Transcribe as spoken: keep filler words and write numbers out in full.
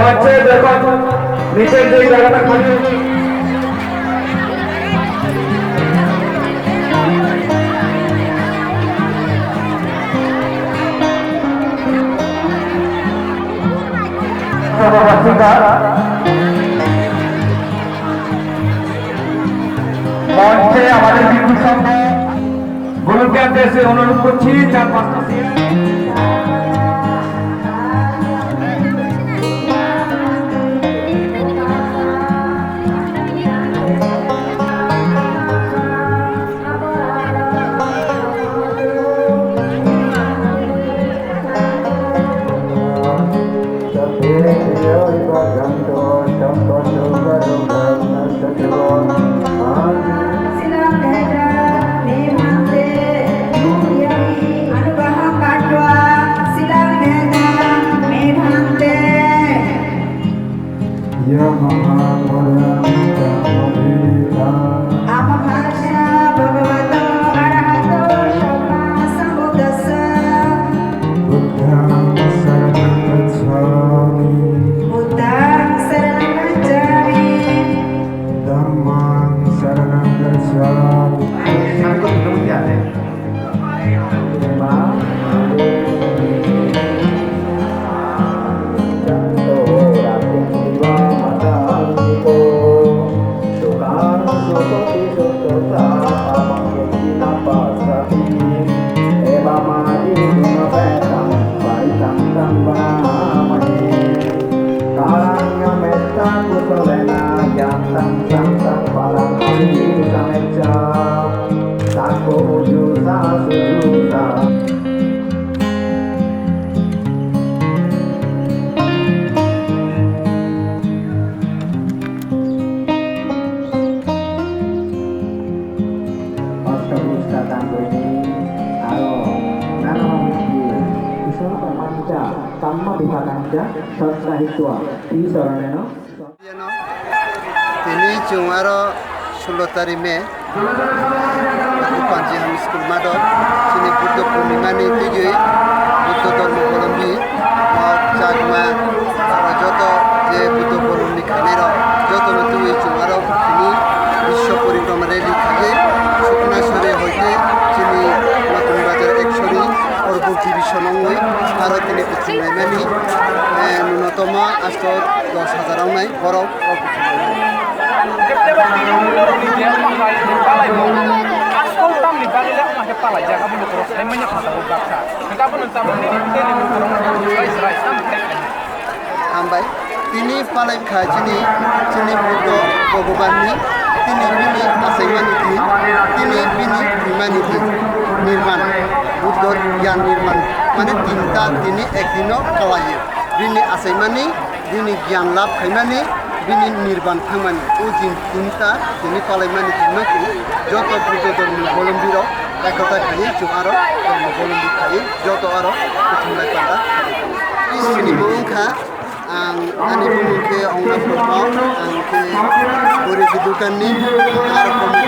হচ্ছে যখন নিচের যে জায়গাটা খালি মঞ্চে আমাদের বিপুল সংখ্যক ভলেন্টিয়ারদের সে অনুরোধ করছি, চার পাঁচটা seat. Yamaha Purana Tamodita. Amahasya Bhagavato Arahato Sammasambuddhassa. Buddhang saranang gacchami. Buddhang saranang gacchami. Dhammang saranang gacchami. Osto pusta tangwi aro nana mukti Iswar pamanja tamma bipakanja sasahitwa Iswaraneno. Tini chwng aro sullo tari May, Panji High School mato chini Buddho Purnima ni twiwi Buddho Dhormo Bolombi, Chakma, aro joto je Buddho Bolombi khainai rok joto no twiwi chwng aro tini Biswa Porikroma Rally khaiwi Sukna Sori hoite chini Notun Bazar Eksori Urbo Division wngwi aro tini kuchung naimani, eh, nunotoma asto dos hajar wngnai borok. Hambai. Tini palai kha chini, chini Buddho Bhagwan ni, tini bini achaimani din, tini bini rimani din. Nirban, Buddho Gyan Nirban, mane tinta tini ekdino kalaio. Bini achaimani, bini gyan lab khaimani, bini nirban thangmani. O din tinta tini palaimani din no tini joto Buddho Dhormo Bolombi rok ekota khaiwi chwng aro Dhormo Bolombi khaiwi joto aro kuthumlai panda. Chini bo wngkha Ang ani bumung khe Ongna Purno, ang khe Guri Dukanni, aro committee